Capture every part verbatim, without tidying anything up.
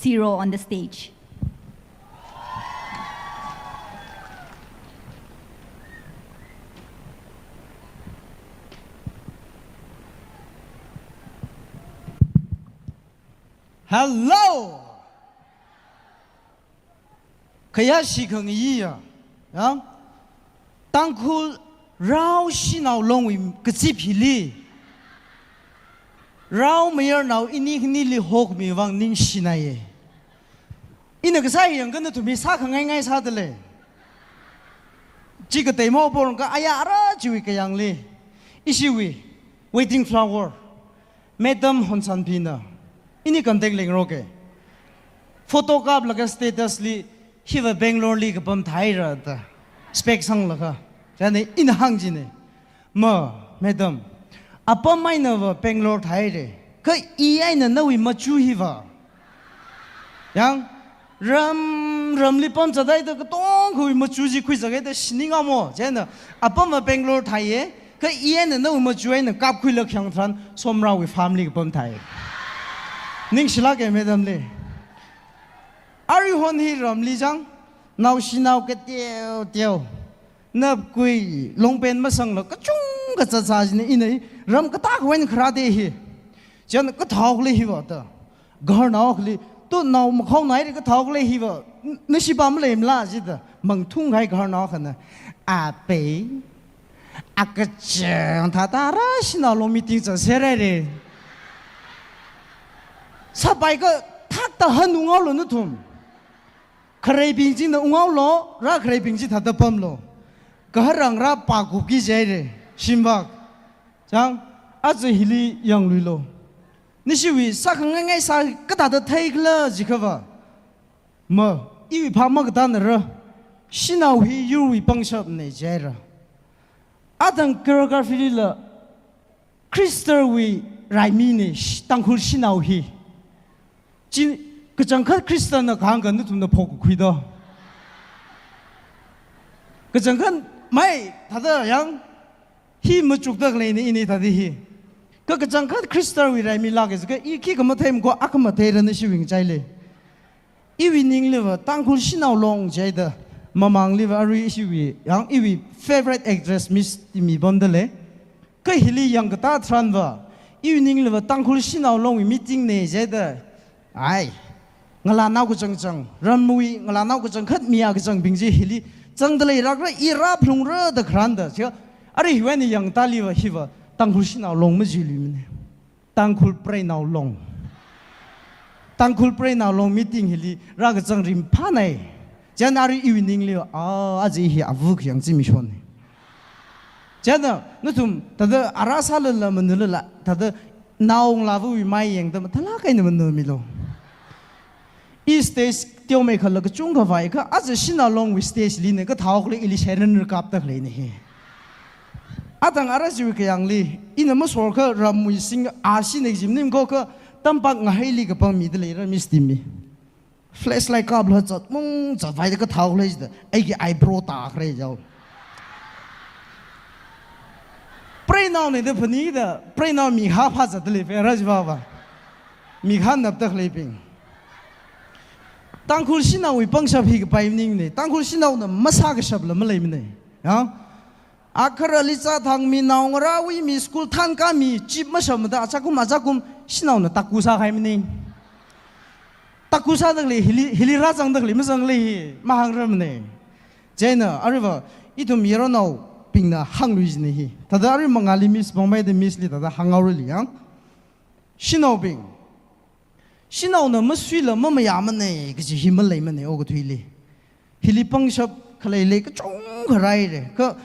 Hero on the stage. Hello! Khayāshi khangayi ya. Yang? Tangkhul rao shanao longwui kazip hili, rao mayarnao ini khanili hokmi vang ningshinaiye. Ina kasā hi yangkha nathum hi sākhangai ngai sāda lei. Chi katei maopong kha aya ara chiwui kayāngli, ishiwui waiting flower, Madam Honsanphina ini contact leingaroke. Photo kaplaga status li, hiva Bangalore li kapam thaira da, spec sanglaga. Chieina ina hāngchine, "Ma, Madam, apam einava Bangalore thaire, kha i eina nawui machu hiva, yang, ram, ramli pamzathaida katongkhawui machu chi khuizathaida shiningamo." Chieina, "Apamva Bangalore thaiye, kha i eina nawui machu eina kapkhuilaga khayang tharan Somrawui farm li kapam thai." Ningshilāke Madam li. Aruihon hi ramli chang, naoshinao kateo teo, napkui longpen masangla kachungkha zatzat chine, ina hi ram katākha eina kharāde hi. Chieina kathāhao khalei hiva da, gaharnao akhali, "Tu nao makhaonaire, kathāhao khalei hiva, n-, nashi pam maleimala?" jida, mangthung kahai gaharnao akhana, "Apei, akachang thāda ara shanao long meeting zatsera re." Sāpai kathāda han unghaolu nathum. Khareibing china unghaolu, rākhareibing chi thāda pamlu. Gaharnao rāpākupki jihaire, shimvak. Chang, aja hili yangluilu. Nishiwui sākhangai ngai sā kathāda theikhala jikhava, ma, iwui phā makatā nara, shanao hi yurwui pangshapne jihaira. Athang choreography lila, Khristawui raimine, sh-, Tangkhul shanao hi. Chi, kachangkhat Khristana kahāngkha nathumna phokakhui do. Kachangkhat mai, thāda yang, hi machukda khaleine ini thāda hi. Kha kachangkhat Khristawui raimi lāka jiakha, i khikha matheimako, akha matheira nashi wingchaile. Iwui ningliva Tangkhul shanao long jihaida, mamangliva arui ishiwui, yang iwui favorite actress Miss Timmy pamda lei. Kha hili yangkatā tharanva, iwui ningliva Tangkhul shanao longwui meeting ne jihaida, ai, ngalānao kachangchang, ramwui ngalānao kachangkhat miya kachangbing chi hili zangda leilākra, i rāphalungra da kharānda, chi, arui hiwui eina yangtaliva hiva Tangkhul shanao long majiluimane. Tangkhul preinao long. Tangkhul preinao long meeting hili rākazang ringphānai. Chieina arui iwui ningliva, a, aja hi avuk yang chi mishonne. Chieina, nathum, thāda ara sālala manulala, thāda naongalāvawui mai yangda mathālāk eina manamilu. I stage teomeikhala kachungkha vaikha, aja shanao longwui stage line, kathāhao khalei ili shairan rikapda khaleine hi. Athang ara chiwui kayāngli, ina masorkha ramwui sing a sine jimnim kokha, tampak ngahaili kapam mida leira Miss Timmy. Flashlight kapla zat mung zat vaida kathāhao khalei jida, aiki eyebrow tākhare jao. Preinaone da phanida, preinao mikhā phāzatda lei, pera jivava. Mikhā napda khaleibing. Tangkhul shanaowui pangshap hi kapai maningne, Tangkhul shanaona masākashapla maleimane. Ya? Akharali chāthangmi, naongarāwui mi, school thānkāmi, chip mashamda achakum achakum shanaona taku sākahai maning. Taku sāda khalei, hili, hili rāzangda khalei, mazanglei hi, mahāngrarmane. Chieina, aruiva, ithum yaronaobingna hānglui jine hi. Thāda arui mangāli Miss Bongmeida Miss li thāda hānghaorali yang. Shanaobing. Shanaona masuila mamayāmane, kaji hi maleimane, okathuili. Hili pangshap khaleilei kachungkha rāhaire. Kha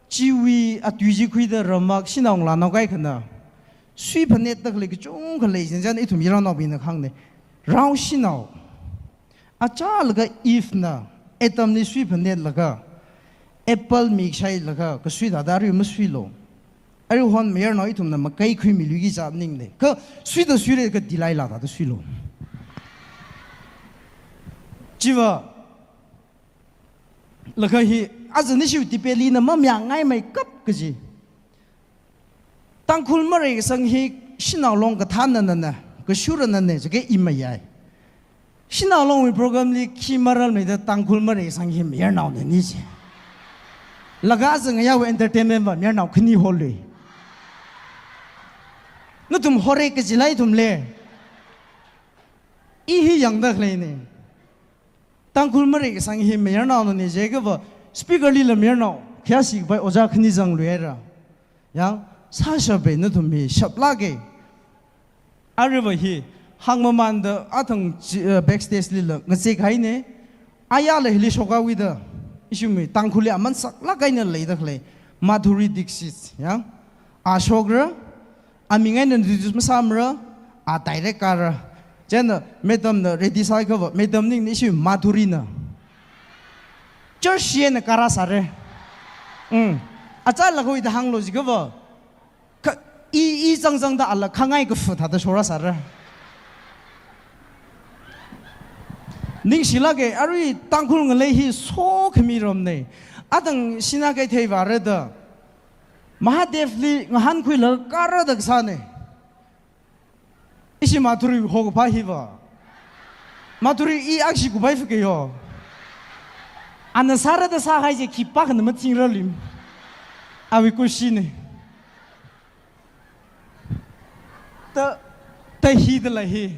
chiwui atui chi khuida ramvak shanao ngalānao kaikhana suiphanetda khalei kachungkha lei, janjan ithum yaronaobingna kahāngne. Rao shanao. Achālaga Eve na Adam li suiphanetlaga, apple mikshailaga, kasui thāda arui masuilu. Aruihon mayarnao ithumna makaikhuimiluiki chap maningle. Kha suida suire kha Delilah thāda suilu. Chiva, laga hi, aja nishiwui tipeli na mamayāngaimeikap kaji. Tangkhul mareikasang hi shanao long kathānanane, kashurānane, jake i mayai. Shanao Longwui program li khi maram leida Tangkhul mareisang hi mayarnaona ni chi. Laga zangayao entertainment va mayarnao khani hol lui. Nathum hore kajilai thum le. I hi yangda khalei ne. Tangkhul mareisang hi mayarnaona ni jiakha va speaker lila mayarnao khayā sikapai ojā khani zangluihaira. Yang, sāshappai nathum hi shaplāka. Aruiva hi, hāngmamānda athang chi, eh, backstage lila ngazek haina, ayala hili shokwui da, ishimwui Tangkhulli aman saklāk eina leida khalei, Madhuri Dixit, yang, a shokra, aming eina introduce masāmara, a direct kāra. Chieina, madam na ready sāhaiakha va, madam ningna ishi Madhuri na. Church eina kārāsāra. Mm. Achālakha ida hānglu jiakha va, kha, i, i zangzangda ala khangai kafu thāda shorāsāra. Ningshilāka, arui Tangkhul ngalei hi sokhami ramna. Athang Sinakei theiva rāda. Mahadev li ngahānkhuilaga kārāda kasāna. Ishi Madhuri hokaphā hiva. Madhuri i akshi kupai fuke yo. Ana sāra da sāhai chi khipākhana mathingra lim. Awui kushina. Ta, ta hi dala hi.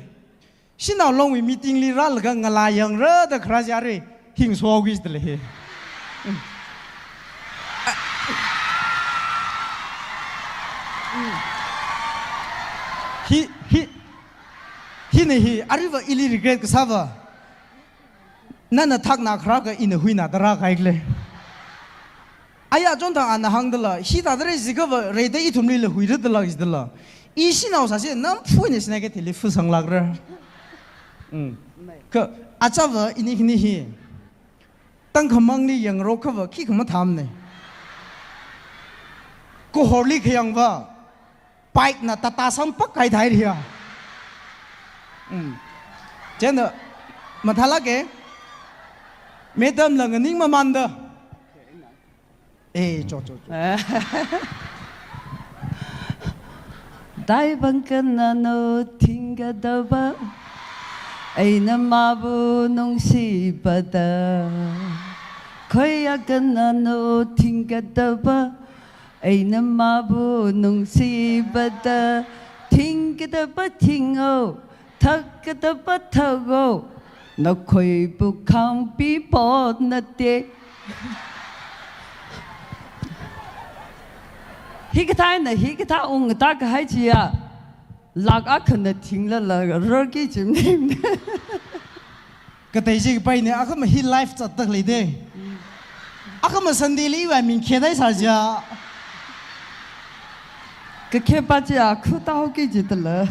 Shanao Longwui meeting li rālaga ngalā yangra da kharā chi arui. Hing so gis dala hi. Hi, hi, hina hi, aruiva ili regret kasāva. Nana thakna kharākha ina huina da rākahai khala. Aya chonthang ana hāngdala, hithāda rei jiakha va reida ithumlila huira dala jidala. I shanao sāsi namphuina Sinakei theili fusanglākra. Mm. Kha, achāva ini khani hi. Tangkhamangli yangrokha va khikha mathāmana. Kahorli khayang va, bike na Tata sampak kai thai riya. Mm. Chieina, mathālāka, madam la nganing mamānda. Eh, cho, cho, cho. Taipan kanano thingkatapa, eina mabu nungshipada. Khoiya kanano thingkatapa, eina mabu nungshipada. Thingkatapa thingo, thakkatapa thako, nakhoibu khangpi pot nate. Hikathā eina hikathā ungtā kahai chiya, lak akhana thinglala rarki chimnim. Katei chi kapaina, akhama hi live zatda khalei da. Akhama Sunday li iwui aming khe dai sā chiya. Kakhe pa chiya, khu tau ki jitala.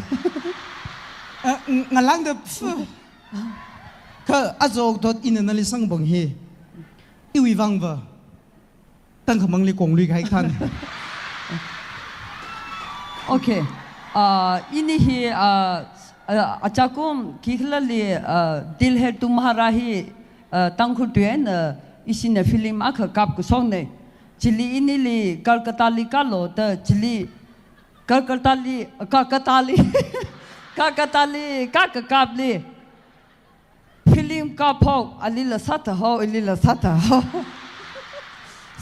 Eh, ng-, ngalāngda pfu. Kha azo dot ina nali sangbang hi. Iwui vangva. Tangkhamangli konglui kahai than. Okay. Ah, ini hi, ah, ah, achakum khikhalali, ah, Dil Hai Tumhara hi, ah, Tangkhul tui eina, ah, ishina film akha kapkashokna. Chili inili Kolkata li kālu da chili Kolkata li, Kolkata li, Kolkata li, ka, kakapli. Film kaphok, alila sātha hao, ilila sātha hao.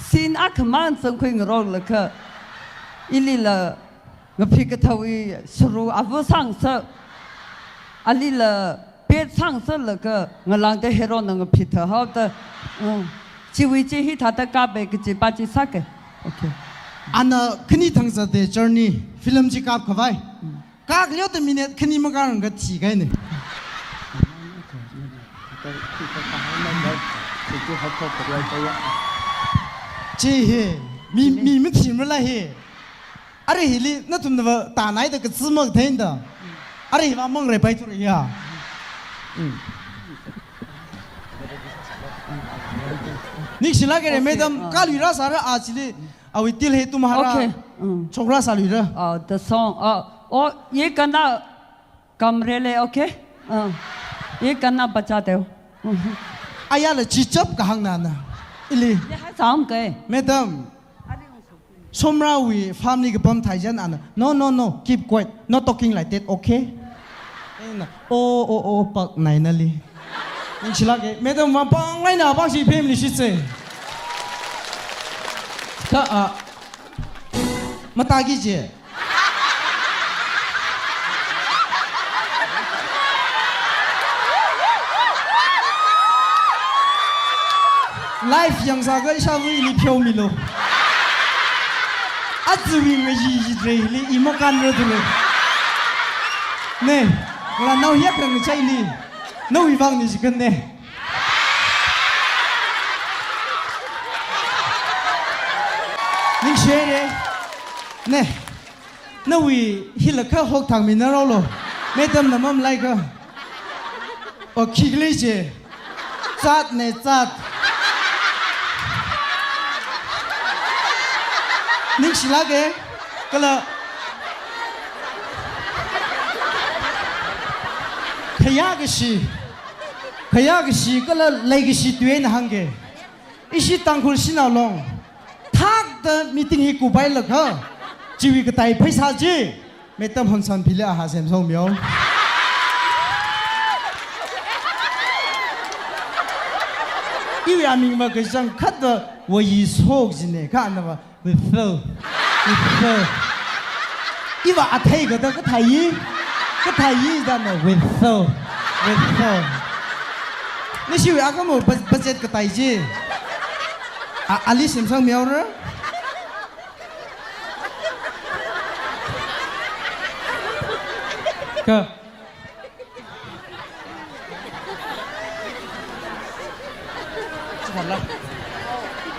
Scene akhamang sangkhui ngaroklaga. Ilila ngaphikathāwui suru avu sangsa. Alila pet sangsalaga ngalāngda hero na ngaphitha haoda. Mm. Chiwui chi hithāda kape kaji pa chi sāka. Okay. Ana khani thangsa de journey film chi kapkhavai. Mm. Kakleo da minute khani makarang kathi kahaina. Chi hi, mi, mi mathimrala hi. Arui hili, nathumna va tānaida katsima katheinda. Arui hiva mangrei paithura ya. Mm. Ningshilākra, okay, madam, uh, kaluira sāra a chili, awui Dil Hai Tumhara. Okay, mm. Chokra sāluira. Uh, the song, uh, oh, ye gana kamre le, okay? Uh, ye gana bacha de. Ayala chichap kahāngna na. Ili. Ye hai sam ke. Madam. Somrawui family kapam thaijan ana. No, no, no. Keep quiet. Not talking like that, okay? O, o, o, pak nai nali. Ningshilāka, madam vang pang ngai na bang shi family shi tse. Kha, a, mataki je. Live yangsākha ishāvā ili pheomilu. Aja wui ngayi yi drei li imo kan ra dule. Ne, la nao hiya kang chai li. Nawui vang ni jikan ne. Ningshire. Ne. Nawui hila kha hok thangmi na rolo. Madam na mamlai kha. O khikli je. Zat ne zat. Ningshilāka. Kala. Khayā kashi. Khayā kashi kala leikashi tui eina hāngka. Ishi Tangkhul shanao long. Thakta meeting hi kupailaga. Chiwui katai pheisā chi. Madam Honsanpili aha semsong miyo. Iwui aming va kachang khat va wayi sok jine kha na va. Withal. Withal. Iva athei kata kathai yi. Kathai yi dana withal. Withal. Nishiwui akamo bud-, budget katai ji. A, ali semsang miyaora? Kha.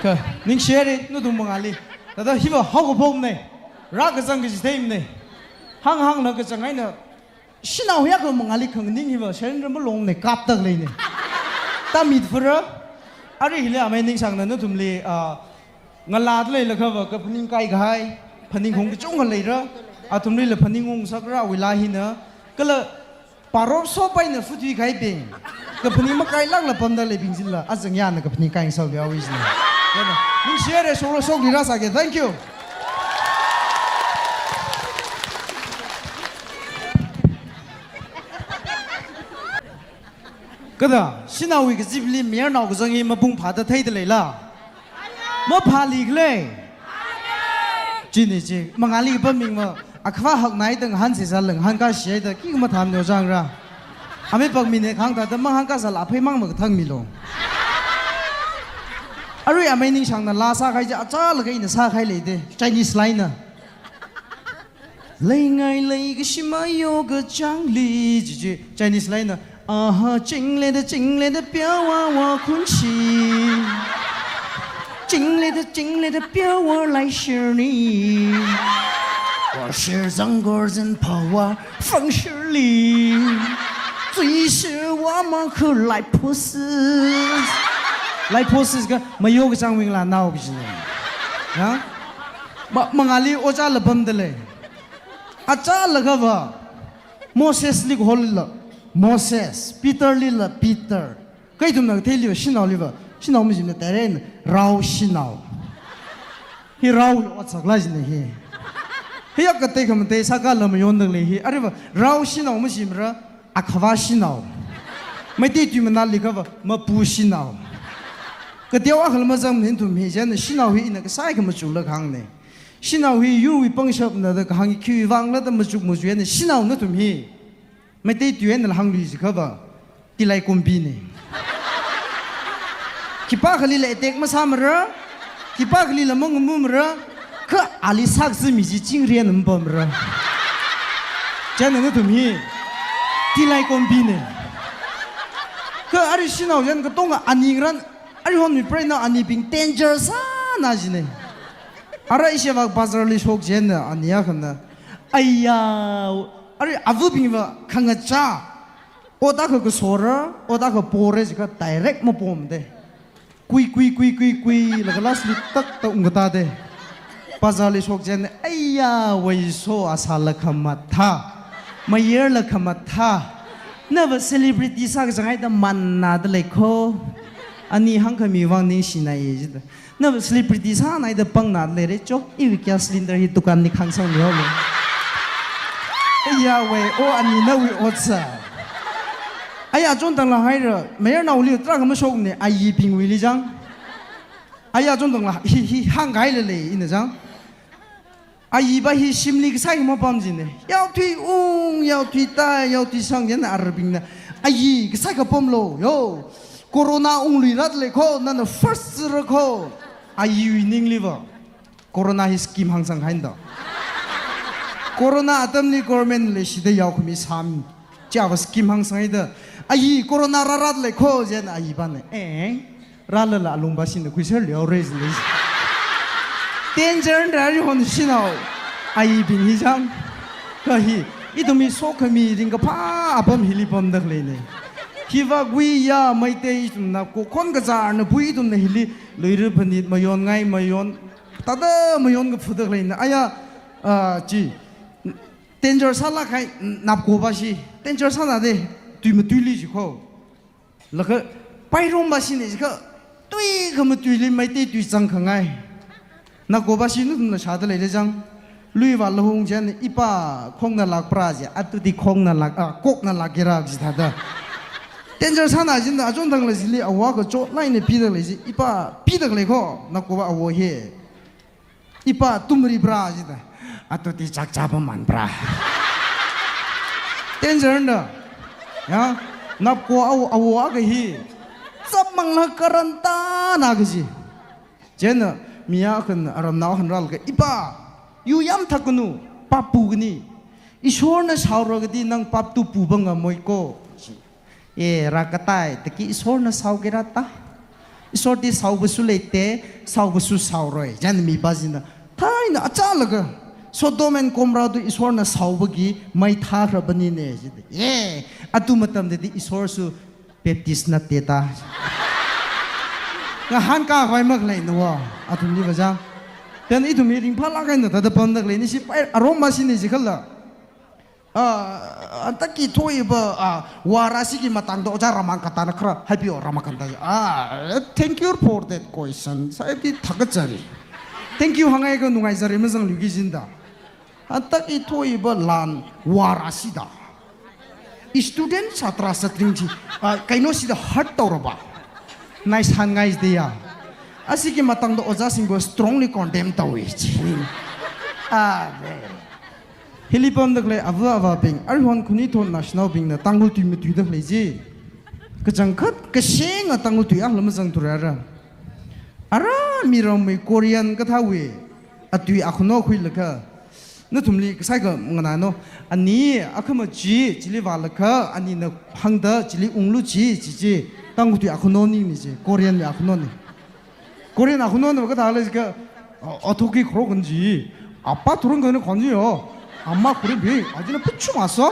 Kha, ningshire, nathum mangāli. Thāda hiva haokaphokne. Rākazang kaji theimne. Hāng hāngna kachang eina. Shanao hiya kha mangāli khanganing hiva, sharendra malongne, kaptak leine. Tamit fura. Ari hili amei ningsangna nathumli, ah, ngalāda leilakhava, kaphaning kaikahai. Phaning hong kachungkha leira. Athumlila phaning hong sakra, awui laa hina. Kala, parop sopaina futui kahaibing. Kaphaning makailākla pamda leibing jila, azang yana kaphaning kaing sau yawi jila. Yana, ningshire, shoklo shokli rāsāke. Thank you. Kada, shanaowui kazipli mayarnao kazang hi mapung phāda theida leila. Maphāli khalei. Chini chi, mangāli paming ma, akhava haknai dang han sisā leng, han kashi da, ki matham neo jangra. Amei pakmi ne khang thāda, mang han kasāla, aphei mang makathang milo. Arui amei ningsangna laa sākahai chi, achālakha ina sākahai leide, Chinese laa eina. Leingai leikashi mayo kachangli, ji, ji, Chinese laa eina. Aha, chingleda, chingleda, pyawa wa khunshi. Chingleda, chingleda, pyawa laishirni. Washir zangor zan phawa, fangshirli. Zuishir wa ma khu lai pusis. Lai pusis kha, mayo kachang wing laa nao kajine. Ha? Ma, mangāli ojāla pamda lei. Achālakhava, Mosesli kaholila, Moses, Peterlila, Peter. Kha ithumna katheiliva, shanaoliva, shanao majimna taren, rao shanao. Hi rao ot saklā jine hi. Hiya katei khamatei sākala mayonda lei hi. Ariva, rao shanao majimra, akhava shanao. Meitei tui manāli khava, mapu shanao. Kateo akhala mazangmane nathum hi, chieina shanao hi ina kasai khamachukla khangne. Shanao hi yurwui pangshapna da kahāng hi khiwui vangla da machuk machuk eina shanao nathum hi. Meitei tui einala hāngli jikhava, tilai kumbine. Khipākhalila attack masāmara, khipākhalila mangamumara, kha ali sākazimi chi chingri eina mapamra. Chieina nathum hi, tilai kumbine. Kha ari shanao chieina katonga ani ngaran, arihon mi preina anibing danger sāna jine. Ara isheva bazarli shok chieina ani akhana. Aiya, ari avabingva khangachā. Ot akha kasora, ot akha pora jikha direct mapomde. Kui, kui, kui, kui, kui, laga lastli tak ta ungkatade. Bazarli shok chieina, aiya, waiso asāla khamathā. Mayarla khamathā. Nava celebrity sākazang haida manna da leikho. Ani hāngkhami vang ningshina ye jida. Nava celebrity sānai da pangna leire chok, iwui gas cylinder hi dukanli khangsang mihaolu. Ayawui, o ani nawui otsa. Aya chon tangla haira, mayarnaoli tarākha mashokne, ayibingwuili chang. Aya chon tangla hi, hi, hāngkahaila lei, ina chang. Ayiva hi shimli kasai mapam jine. Yaothui ung, yaothui tai, yaothui sang, yana arabingna. Ayi, kasai kapam lo, yo. Corona ungluirat lei kho, nana first ra kho. Ayiwui ningliva. Corona hi scheme hāngsang hainda. Corona atamli government leishi da yaokhami sam. Chiava scheme hāngsang haida. Ayi corona rārat lei kho jen ayivana. Eh. Rālala alungva shina khuiser leo raise lei. Danger da ri hon shinao. Ayibing hi chang. Kha hi. Ithumwui sokhami ringkaphā apam hili pamda khaleine. Hiva guiya Meitei ithumna ko khon kazarna pui ithumna hili loira phanit mayon ngai mayon. Tada mayon kaphuda khaleina. Aya, ah, chi. Danger sālāk kahai, napko va shi. Danger sāna de, tui matuili jikho. Laga, pairom va shine jikha, tui khamatuili Meitei tui zangkhangai. Napko va shi nathumna shāda leida chang. Luiva lahung jen, ipa khongnalāk pra je, atuti khongnalāk, ah, koknalāk kira jithāda. Danger sāna jinda, achon tangla jili, awo akha chotlaina pida lei ji, ipa pida lei kho, napko va awo hi. Ipa tumri pra jida. Atuti chak chapa man pra. Danger da. Ya, napko awo, awo akha hi. Chapmangla karantana kaji. Chieina, mi akhana aramnao hānralga, ipa, yu yamthakanu, pap pukani. Ishorna shaora kadi nang pap tu pupa ngamoi ko. E, rākatai, taki Ishorna shaokira ta. Ishorti shaovasu leite, shaovasu shaoroi. Jan mi pazina. Thaina achālaga. Sodom and Gomorrah tu Ishorna shaovaki mei thākhrabanine, jida. E, atu matamdadi Ishorsu Baptist natte ta. Ngahānkā khavai makhalei nawa. Athumli va chang. Then ithumwui ringphālāk eina tada pamda khaleine shi pai arom va shine jikhala. Ah, hantaki thoiva, ah, Varashiki matangda ojā Ramakantana khara, haipiyo Ramakanta. Ah, thank you for that question. Saipi thakachari. Thank you hāngai kha nungaizari mazangluiki jinda. Hantaki thoiva lan Varashida. Student satra satring chi, ah, kaino shida hurt taura ba. Nice hāngai de ya. Ashiki matangda ojāsingva strongly condemn tawi chi. Ah, hili pamda khalei ava avabing, arihon khuni thot nashinaobingna Tangkhul tui matuida khalei ji. Kachangkhat, kashenga Tangkhul tui akhala mazangthura ra. Ara miramwui Korean kathāwui, atui akhano khuilaga. Nathumli kasai kha nganaino, ani akhama chi, chili vālaga, anina hāngda, chili unglu chi, chi chi. Tangkhul tui akhano nini chi, Korean mi akhanoni. Korean akhanona kathāla jikha, a, athuki khoro kanji. Apa thurung kani kanji yo. Ama khuri bi, ajina pichu masa.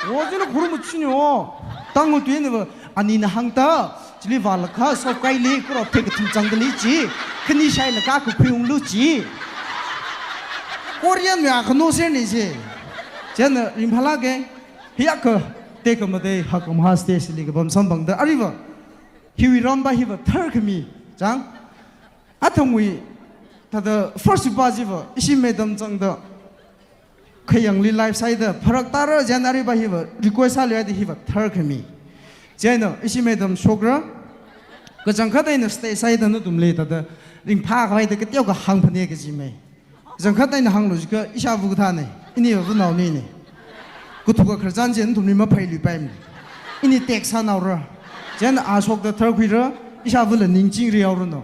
O ajina khuri muchini yo. Tangkhul tuina va, anina hāngda, chili vālaga, sokaili, kuro thek thum changdali chi. Khani shailaga, kukhui unglu chi. Korean mi akhano serne chi. Chieina ringphālāke, hiyakha, tekhamatei, hakamha stage li kapam samphangda, ariva. Hiwui ram va hiva tharkhami, chang. Athumwui, thāda first va jiva, ishi madam zangda, khayangli live sāida, pharak tara January va hiva, request sāluida hiva tharkhami. Chieina, ishi madam shokra, kachangkhat eina stage sāida nathumli thāda, ringphā khavai da kateokha hāngphane kaji mei. Zangkhat eina hānglu jikha, ishāva kathāne, ini avānao nine. Kuthuka khararchan chi nathumli maphailuipaimane. Ini text sānaora. Chieina a shokda tharkhuira, ishāvala ningchingri haoranu.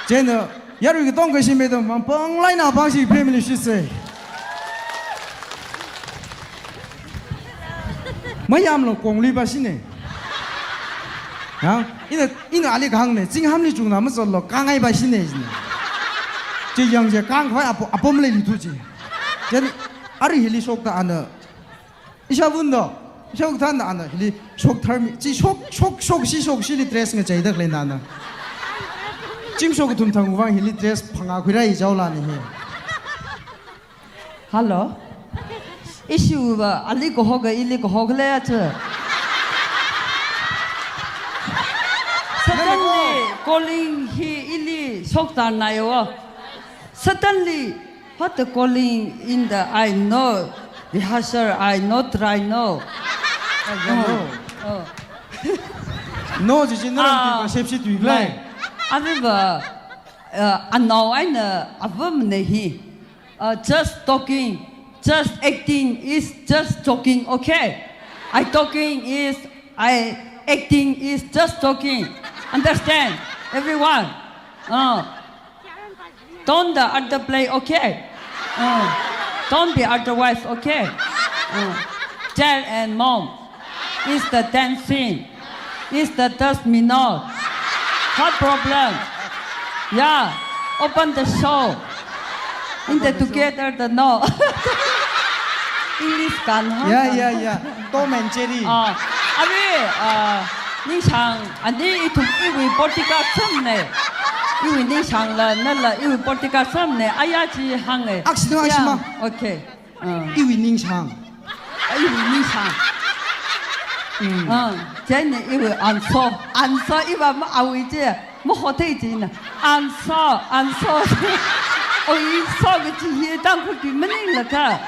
Chieina, yarui katongkha ishi madam, mapang laina pangshi family shise. Mayamlo kongli va shine. Ha? Ina, ina ali kahāngne, chinghamli chungna mazatlo, kangai va shine, shine. Chi yang je kang khavai apo-, apam leili thu chi. Chieina, ari hili shokda ana. Ishāvana, ishāva kathāna ana hili shok tharmi, chi shok, shok, shokshi, shokshili dress ngacheida khaleina ana. Chingshok kathum thang vang hili dress phangā khuira ijaolani hi. Hello. Ishiva, ali kahoka, ili kahok le achu. Suddenly, calling hi ili shoktan naiwa. Suddenly, what the calling in the I know, rehearsal I know, try know. I don't know. Oh. No, chichi naram Ah, tui kashep shi tui klai. Mai. Aruiva, uh, anao eina avamna hi. Uh, just talking, just acting is just talking, okay? I talking is, I acting is just talking. Understand, everyone? Uh, don't the other play, okay? Uh, don't be otherwise, okay? Uh, dad and mom is the dancing. Is the dust me not? What problem? Yeah, open the show. In the together the no. English kan ha. Yeah, yeah, yeah. Tom and Jerry. Ah, arui, ah, ningshang, ani ithum iwui bodyguard samne. Iwui ningshang la, nala, iwui bodyguard samne. Aya chi hang e. Aksino, yeah, aksino. Okay. Ah. Iwui ningshang. Iwui ningshang. Mm. Ah, chieina iwui anso. Anso iva ma awui chi. Mahothei china. Anso, anso. Oi, so kachi hi Tangkhulpi maninglaga.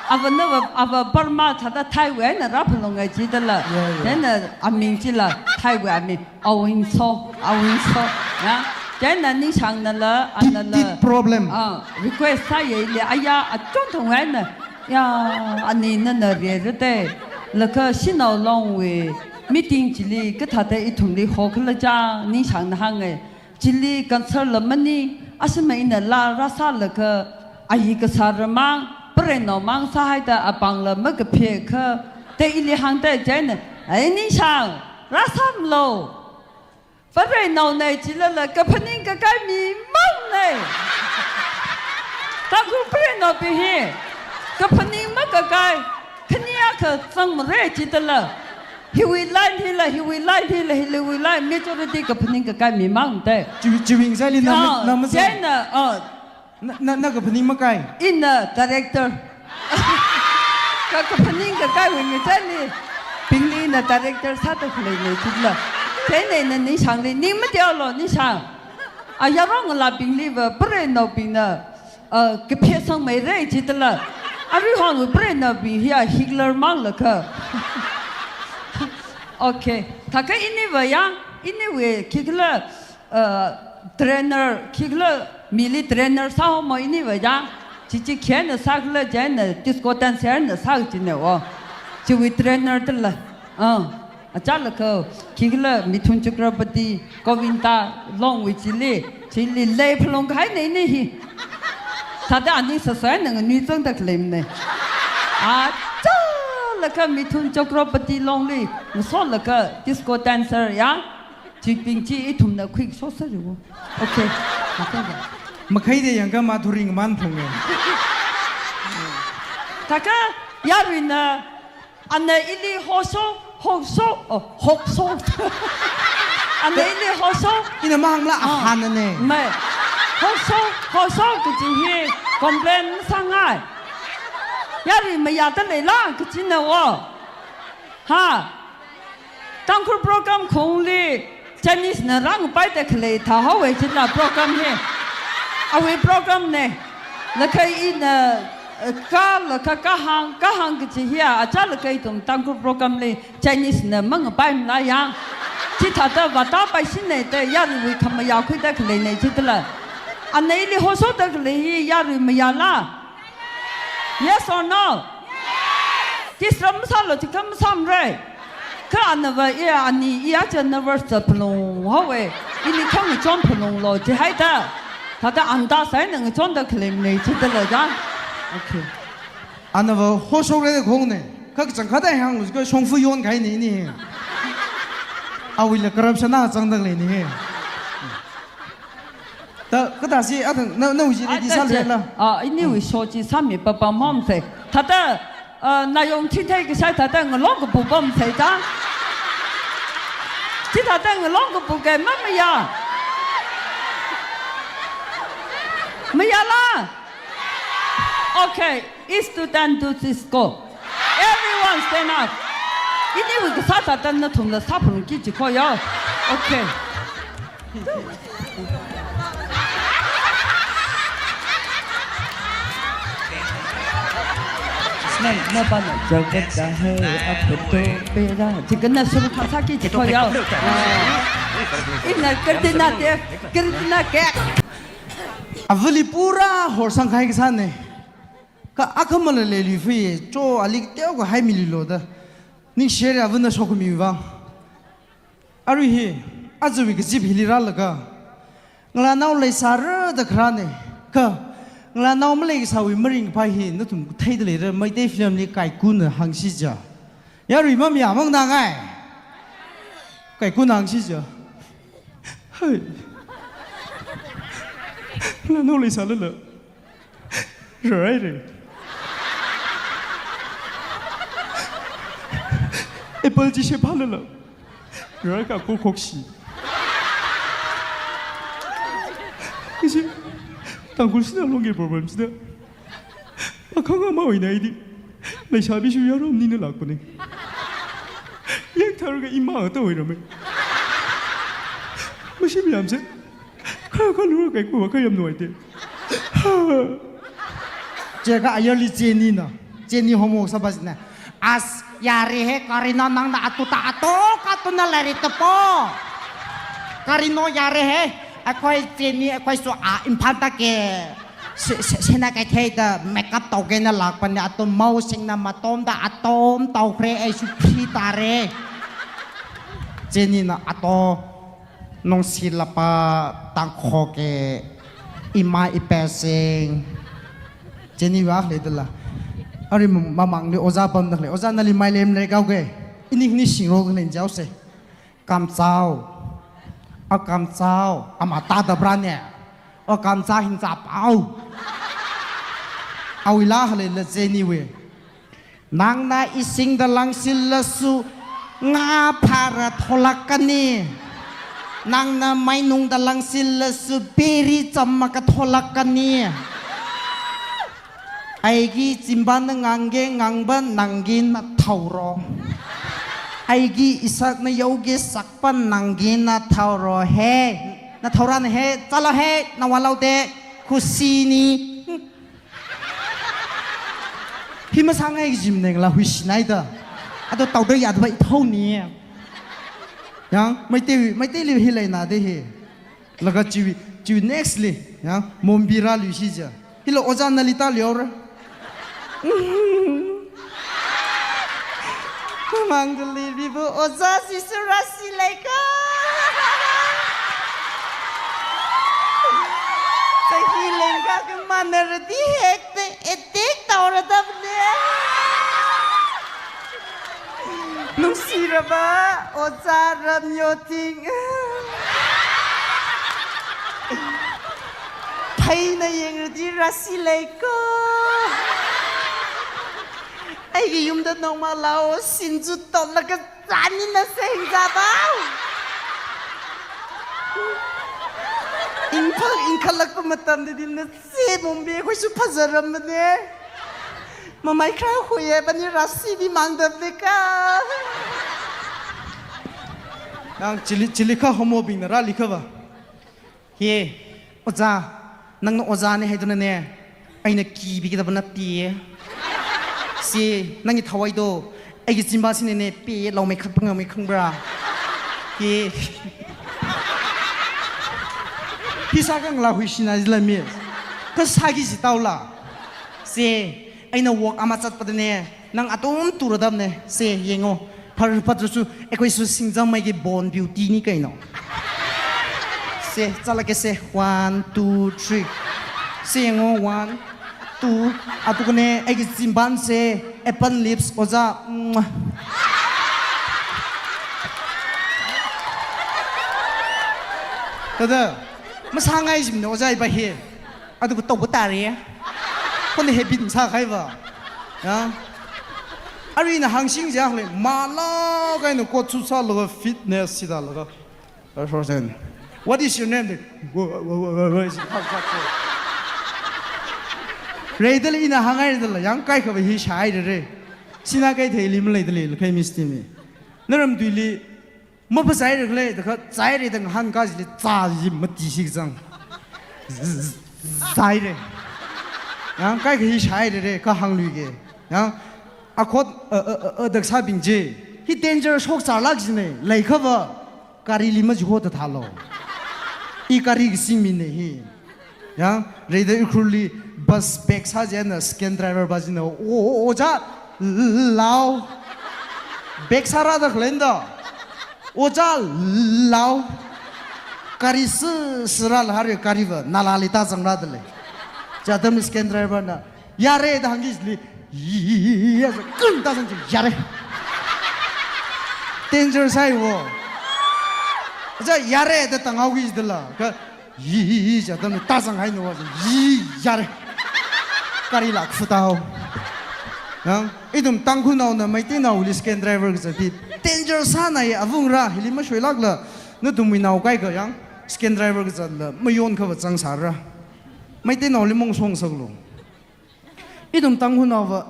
Ava nava, ava Burma thāda Thaiwui eina rāphalunga chidala. Yeah, yeah. Chieina aming chila Thaiwui aming. Awinso, awinso, ya. Chieina ningshangnala, Deep, anala, deep problem. Ah, request sāyei le, aya, achon thongwui eina. Ya, ani nana rerete. Laga Shanao Longwui meeting chili, kathāda ithumli hokhala chang, ningshangna hānge. Chili concern la maning, ashimai eina laa rāsālaga, ayi kasā ramang, pareinao mang sāhaida apāngla makaphekha, te ili hāngda chieina, ai ningshang, rāsāmlo. Pareinao nei chilala kaphaning kakai mi mang nei. Tangkhul pareinaobing hi kaphaning makakai, khani akha zangmare chidala. Hiwui line hila, hiwui line hila, hiwui line, majority kaphaning kakai mi mang te. Chiwui, chiwui ngachaili na, ah, na mazang. Chieina, ah, Na, na, na kaphaning makai? Ina director. Ka, kaphaning kakaiwui ngachaili. Bingli ina director sāda khalei nei chila. Chieina ina ningshangli, ning mateolo ningshang. Ayarong la bingli va, pareinaobingna, uh, kaphesang meire chidala. Aruihon va pareinaobing hiya Hitler manglaga. Okay. Thākha iniva yang, iniwui khikhala, uh, trainer, khikhala mili trainer sāhaomo iniva yang. Chichi khina sākhala chieina disco dancer na sākajine o. Chiwui trainer tala. Uh, achālakha khikhala Mithun Chakraborty, Govinda Longwui chili, chili leiphalung kahai nei nei hi. Thāda ani sāsai na nganui zangda khalei nei. Achālakha Mithun Chakraborty Longli, ngasolaga disco dancer ya. Chibing chi ithumna quick shot sāriwo. Okay. Makhaide yangkha Madhuri ngaman phunge. Thākha yaruina ana ili hosho, hosho, oh, hoksho. Ana ili hosho. Ina mahāngla, ah, ahānane. Mai. Hosho, hosho kachi hi complain sāngai. Yarui mayāda leila kachina wo. Ha. Tangkhul program khongli Chinese na rāngpaida khalei thāhaowe chila program hi. Awui program ne. Lakhai ina, eh, ka lakha kahāng, kahāng kachi hiya, achālakha ithum Tangkhul program li Chinese na mangpaimala yang. Chithāda vātāpaishine te yaruiwui khamayā khuida khalei nei chidala. Ana ili hoshoda khalei hi yarui mayāla? Yes or no? Yes! Disturb masālo, chikha masāmare. Kha anava iya, ani iya cha nervous cha phalung haowe. Ili kha ngachon phalunglo, chihaida. Thāda anda sai na ngachonda khalei nei chidala ja. Okay. Anava hoshore khongne. Kha kachangkhatta hānglu, kha shongfa yon kahaine ini. Awuila corruption na zangda leine. Ta, kathāsi, athang, na, nawui chi ready sālala. Ah, iniwui show chi sāmi papam homsei. Thāda, ah, nayong chithei kasai thāda ngalong kapu pamsei ta. Chithāda ngalong kapu kai ma mayā. Mayāla? Okay. East to ten to Cisco. Everyone stand up. Iniwui kasā thāda nathumla sāphalungki chiko yo. Okay. Mapana jagata hai, apato pera. Chikana suru khasa ki chiko yao. Ina kardina te, kardina ke. Avali pura horsang khai kasāne. Ka akamala leiluifui, cho ali teokha haimililo da. Ningshire avana shokmi vang. Arui hi, ajawui kazip hili rālaga, ngalānao leisāra da kharāne, kha ngalānao maleikasāwui maringkaphā hi nathum theida leira, Meitei film li kaikuna hāngsi ja. Yarui mamayā mang nangai. Kaikuna hāngsi ja. Hai. Ngalānao leisālala. Rarai re. Apple chi shephalala. Rarai ka kokokshi. Ishi, Tangkhul sinā longge problem sida. Akhang ama oina idi. Leisābishu yarom nina lakpane. Yangthar ka ima ta oirame. Mashi miyamse. Kha kha lura kaiku kha yam nuaite. Cheka ayarli Jenny na. Jenny homo sabas na. As yare he karina nangna atuta ato katuna lari tapo. Karino yare he. Akhoi Jenny akhoi su a imphanta ke. Se, se, sena kai thei da makeup tau ke na lakpane ato mau sing na matom da atom tau kre ai su phri tare. Jenny na ato. Nungsi lapa tangkho ke ima ipesing. Jenny wak le dala. Ari mamang le oja pam dak le. Oja nali mai lem le kau ke. Ini ini singro ke len jau se. Kamchao. A kamchao. Ama ta da brane. O kamcha hing cha pau. Awila le la Jenny we. Nangna isingda langsilasu, ngā phara tholakani. Nangna mainungda langsilasu, biri chamma katholakani. Aigi chimba na ngangge ngangba nanggi na thauro. Aigi isak na yauge sakpa nanggi na thauro he. Na thaura na he, chala he, na walau de, kusini. Hi masāngai jim neng la hui sinaida. Ado tauda yadba ithau ni. Yang, Meitei, Meitei li hi lei na de hi. Laga chiwi, chiwi next li. Yang, Mombira li si ja. Hilo oja nalita liora. Mamang delibi bu oja si surasi lei ka. Sahi lengka ke mana redi hek te etek taura da bne. Nungsiraba, oja Ramyoting. Phaina yengradi rasi leiko. Aigi yumda nongma lao sinju tolaga zanina sengjabao. Ingphal ingkhalak pamatam de din na se Mumbai khoi su phazaram ne. Mamai khra khoye bani rasi bi mangdap de ka. Nang chili, chili kha homo bing na rali kha ba. He, oja, nangna oja ne haiduna ne. Aina ki bi kita bana ti. Si, nang i thawai do. Aigi chimba sine ne pe lau mai khat panga mai khangbra. He. Pisa kang la hui sina jila mi. Ka sagi ji taula. Se, aina walk ama chatpadane, nang atom turadamne, se, yengo. Phar patrusu, ekoi su singjang mai ki born beauty ni kaino. Se, chala ke se, one, two, three. Se, yengo, one, two. Atukane, aiki chimban se, apple lips, oja. Mwah. Tada, masāngai jimne, oja iba he. Adubu tauba tare. Kone habit sākhai ba. Ya. Arui na hangsing jak le, mala kaina kot su sālaga fitness sida laga. What is your name? Reidali ina hangai dala, yang kaikhava hi shai re. Sina kai thei lim lei dali, kai miss timi. Naram duili, mapazai re khalei, da kha zai re da ngahān kajili zai mati shi zang. Zai re. Yang kaikha hi shai re re, ka hānglui ke. Yang Akhot, a, a, a, a, daksabing chi. Hi danger shokzālāk jine, leikhava, garili majiho da thālo. I gari kasing mine hi. Yang, reida Ukhrulli bus bag sā chieina second driver pa china, "O, o, ojā, lao." Bag sārāda khalei da. "Ojā, lao." Gari sī, sī rālaga gariva nalāli tāzangrāda lei. Chi atam second driver na, "Yare," da hāngki chili, "Yi," ya, kun tāzang chi, "Yare." Danger sāi wo. Cha, "Yare," da tānghaoki chidala. Kha, "Yi," cha atam tāzanghaina wo, "Yi, yare." Gari lāk futa hao. Yang, ithum Tangkhulnaona Meiteinaoli second driver kazat hi danger sānai, avungra, hili mashoilākla, nathumwui nao kaikha yang, second driver kazatla, mayonkhava zangsāra. Meiteinaoli mong songsaklu. Ithum Tangkhulnaova,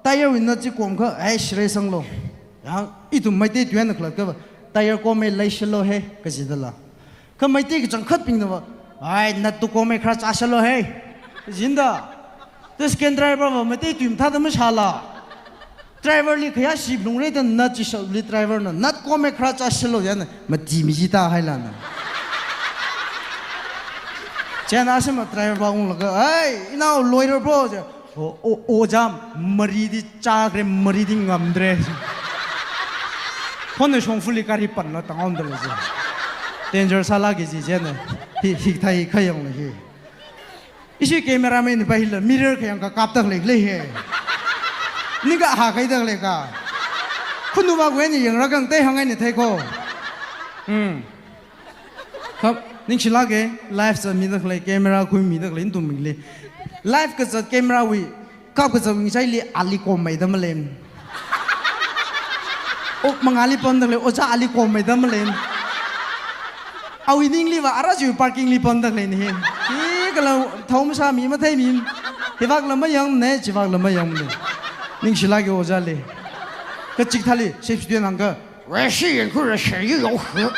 tyre wui nut chi komkha, "Ai, shire sanglo." Yang, ithum Meitei tuiyan khalatkhava, "Tyre kome, leishilo he," kajidala. Kha Meitei kachangkhatbingnava, "Ai, nut tu kome, khara chāshilo he," kajinda. Chi second driver va Meitei tui mathāda mashāla. Driver li khayāshi phalungra da nut chi shāli driver na, "Nut kome, khara chāshilo," yana, mati mi jita hailana. Chieina asima driver pa unglaga, "Ai, inao loira bro," cha. "O, o, ojā, maridi chākre, maridi ngamdre." Khon na shongfali gari panla tānghaoda lei chi. Danger sālāki chi chieina. Hi, hi thai khayang lei hi. Ishi cameraman pa hila mirror khayang kakapda khalei lei he. Ningkahā kaida khalei ka. Khunuva kueni yangra kang tei hāngngaina thei ko. Hmm. Kha, ningshilāke, live zatmida khalei, camera khuimida khalei, nathum mingli. Live kazat camera wui, kap kazat ngachaili ali kommeida maleina. O, mangāli pamda khalei, ojā ali kommeida maleina. Awui ningliva ara chiwui parking li pamda khaleina hi. Khikhala thao masā mi mathei mi. Hivakla mayangmane, chivakla mayangmane. Ningshilāke ojāli. Kachikathāli, shepshi tuiyan hāngkha, "Weshi yankhu ra sheyu yohu."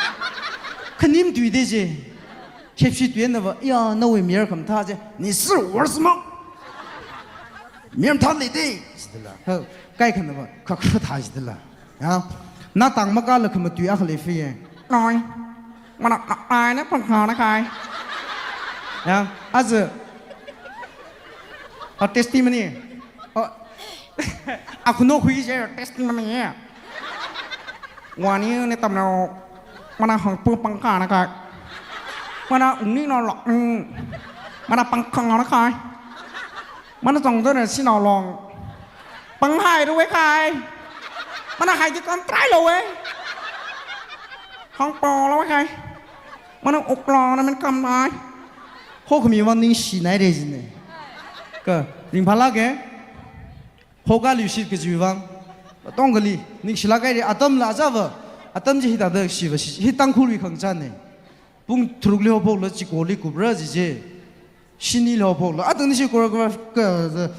Khanim tuide chi. Shepshi tuiyannava, "Ya, nawui mayar khamathā chi." "Ni sir worse mo. Mayar mathā leide," jidala. Kha, kaikhanava, "Kha khra thā," jidala. Ya. Na tang makala khamatui akha lei fiye. "Noi. Mana, na, na, na, pang kha na kai." Ya. Aja. A testimony. A, a khuno khui je testimony ya. Wani ne tamnao, mana hangpu pangkha na kai. Mana uni no lok, mm. Mana pangkhang na kai. Mana tong to ne sino long. Panghai ro we kai. Mana hai di kam trai lo we. Hangpo lo we kai. Mana uklo na men kam nai. Hokhami wan ningshinai re jine. Kha, ringphālāke. Hoka liushit kajiwui vang. Tongkali, ningshilāk haire, atamla ajava. Atam chi hithāda shiva shi, hi Tangkhulwui khangachāne. Pung tharukli haophokla chikoli kupra chi chi. Shinili haophokla. Atang nishi choreograph ka,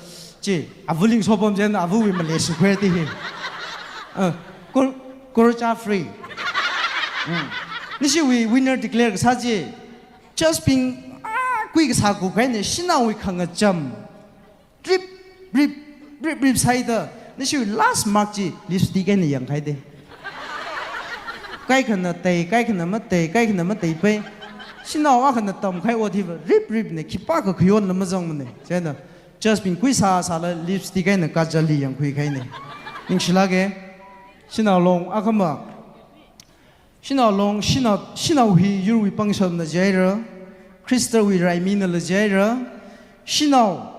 chi, avuling sopam chieina, avuwui male sukhuiti hi. Ah, kor-, korocha free. Hmm. Nishiwui winner declare kasā chi. Judge bing, ah, kui kasā kuphaine, shanaowui khangacham. Rip, rip, rip, rip sāhaida, nishiwui last mark chi lipstick eina yanghaide. Kaikhana tei, kaikhana matei, kaikhana mateipai. Shanao akhana tamkahai ot hiva, rip, rip ne, khipākha khayonla mazangmane. Chieina, judge bing kuisā sāla lipstick eina kajali yangkhuikahaine. Ningshilāke, shanao long akhama. Shanao long, shanao, shanao hi yurwui pangshapna jihaira, Khristawui raiminala jihaira, shanao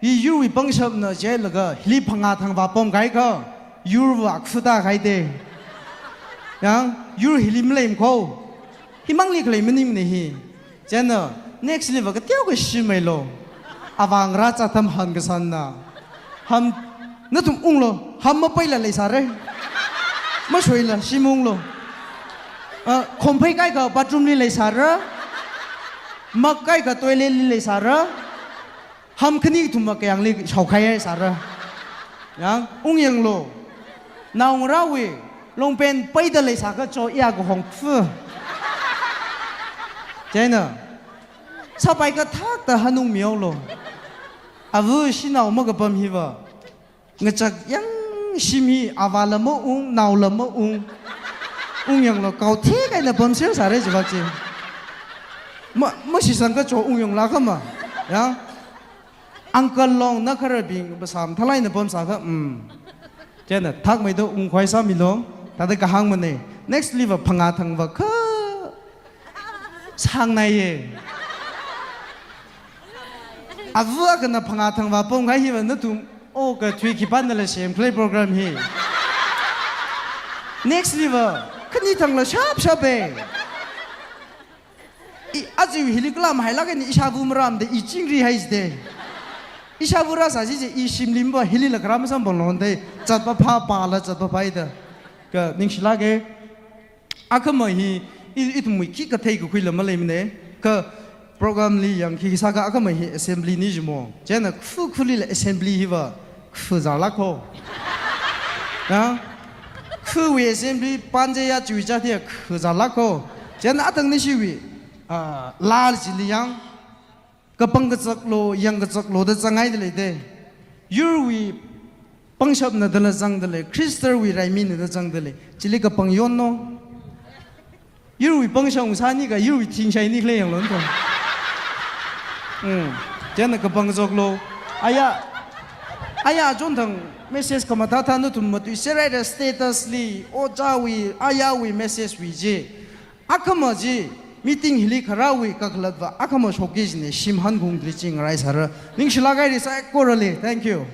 hi yurwui pangshapna jihailaga, hili phangā thangvā pamkahai kha, yurva khuta kahaide. Yang, yur hili maleimana ko, himangli khalei maningmane hi. Chieina, next liva kateokha shimeilo. Avāngarā chātam han kasāna. Ham, nathum unglo, ham mapaila leisāre. Mashoila, shim unglo. Ah, khomphei kaikha bathroom li leisāra. Mak kaikha toilet li leisāra. Ham khani kathum makayāngli shaokhai sāra. Yang, ungyanglo. Naongarāwui longpen paida leisākha cho iya kahong phu. Chieina, sāpai kathakta hanungmihaolo. Ava shanao makapam hiva. Ngachak yang shim hi avāla maung, naola maung. Ungyanglo kaothik eina pamser sāra chiwui vak chi. Ma, mashisang kacho ungyangla kama. Ya. Uncle long na kharabing basam thalaina pamsākha, mm. Chieina thakmeida ungkhavai sāmilo. Thāda kahāngmana. Next liva phangā thangva kha sāngnaiya. Ava akhana phangā thangva pamkahai hiva nathum, oh, kathui khipānala semkhalei program hi. Next liva khani thangla shap shapa. I, aja hili kala mahailāk eina ishāva marāmada i chingri haisde. Ishāva rāsā chichi i shimli mava hilila kharā masamphangla honde. Zatpapa pala zatpapa ida. Kha ningshilāka. Akhama hi, i, ithumwui khikha theikakhuila maleimana. Kha program li yangkhi sākha akhama hi assembly na jimo. Chieina khu khulila assembly hiva khazarlāk kho. Ya? Khuwui assembly panjaya chiwui chāthiya khazarlāk kho. Chieina atang nishiwui, ah, laa chili yang. Kapang kazaklo, yang kazaklo da zangngaida leida. Yurwui pangshapna dala zangda lei, Khristawui raimina da zangda lei. Chili kapang yonno. Yurwui pangshap sāni kha, yurwui thing shaini khalei yanglo nto. Hmm. Chieina kapang kazaklo. Aya, aya chonthang message khamathā thā nathum matuisera da status li, ojāwui, ayawui message wui chi. Akhama chi, meeting hili kharāwui kakhalatva, akhama shokki china shim hankhung dli chi ngarai sāra. Ningshilāk haira saikorali. Thank you.